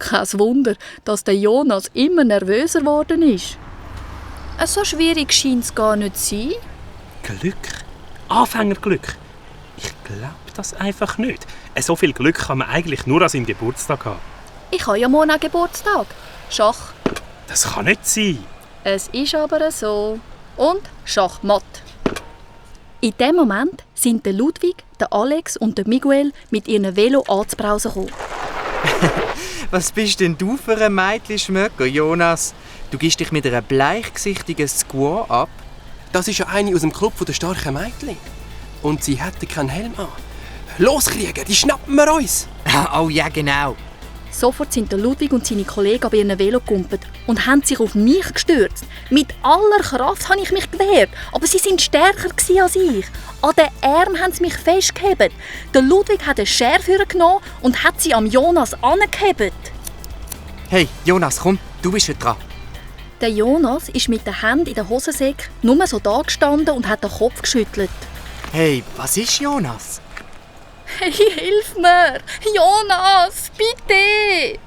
Kein Wunder, dass der Jonas immer nervöser geworden ist. So schwierig scheint es gar nicht zu sein. Glück? Anfängerglück? Ich glaube das einfach nicht. So viel Glück kann man eigentlich nur an seinem Geburtstag haben. Ich habe ja morgen auch Geburtstag. Schach. Das kann nicht sein. Es ist aber so. Und Schachmatt. In dem Moment sind der Ludwig, der Alex und der Miguel mit ihrem Velo anzubrausen gekommen. Was bist denn du für ein Mädchen-Schmöcker, Jonas? Du gibst dich mit einer bleichgesichtigen Squaw ab? Das ist ja eine aus dem Club der starken Mädchen. Und sie hätte keinen Helm an. Los, Krieger, die schnappen wir uns! Oh ja, genau. Sofort sind der Ludwig und seine Kollegen bei ihrem Velo gekumpelt und haben sich auf mich gestürzt. Mit aller Kraft habe ich mich gewehrt, aber sie sind stärker als ich. An den Armen haben sie mich festgehalten. Der Ludwig hat eine Schere genommen und hat sie am Jonas angehebt. Hey, Jonas, komm, du bist schon dran. Der Jonas ist mit den Händen in der Hosensäcke nur so da gestanden und hat den Kopf geschüttelt. Hey, was ist Jonas? Hey, hilf mir! Jonas, bitte!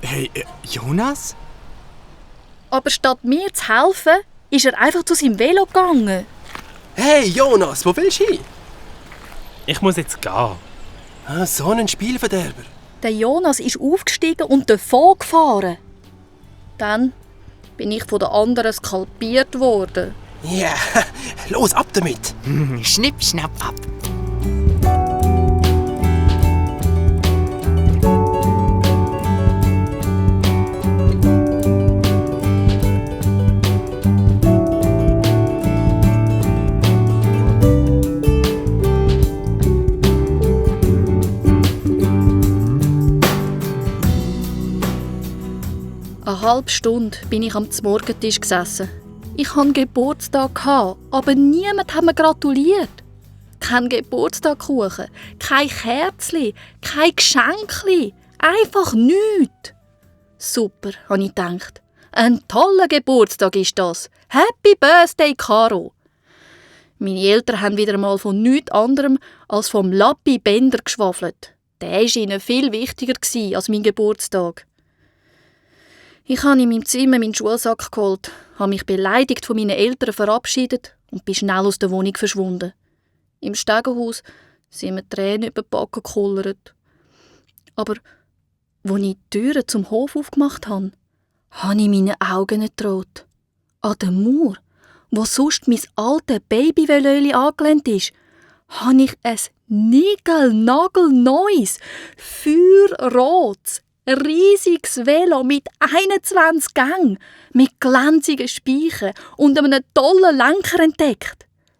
Hey, Jonas? Aber statt mir zu helfen, ist er einfach zu seinem Velo gegangen. Hey, Jonas, wo willst du hin? Ich muss jetzt gehen. So ein Spielverderber. Der Jonas ist aufgestiegen und davon gefahren. Dann bin ich von den anderen skalpiert worden. Ja, los, ab damit! Schnipp, schnapp, ab. Eine halbe Stunde bin ich am Morgentisch gesessen. Ich hatte Geburtstag, aber niemand hat mir gratuliert. Kein Geburtstagkuchen, kein Kerzchen, kein Geschenkchen, einfach nichts. Super, habe ich gedacht. Ein toller Geburtstag ist das. Happy Birthday, Caro. Meine Eltern haben wieder einmal von nichts anderem als vom Lappi Bender geschwafelt. Der war ihnen viel wichtiger als mein Geburtstag. Ich habe in meinem Zimmer meinen Schulsack geholt, habe mich beleidigt von meinen Eltern verabschiedet und bin schnell aus der Wohnung verschwunden. Im Stegenhaus sind mir Tränen über die Backen gekullert. Aber als ich die Türe zum Hof aufgemacht habe, habe ich meinen Augen nicht getraut. An der Mauer, wo sonst mein altes Babywellöli angelehnt ist, habe ich ein niegelnagelneues, feuerrotes, riesiges Velo mit 21 Gängen, mit glänzigen Speichen und einem tollen Lenker entdeckt.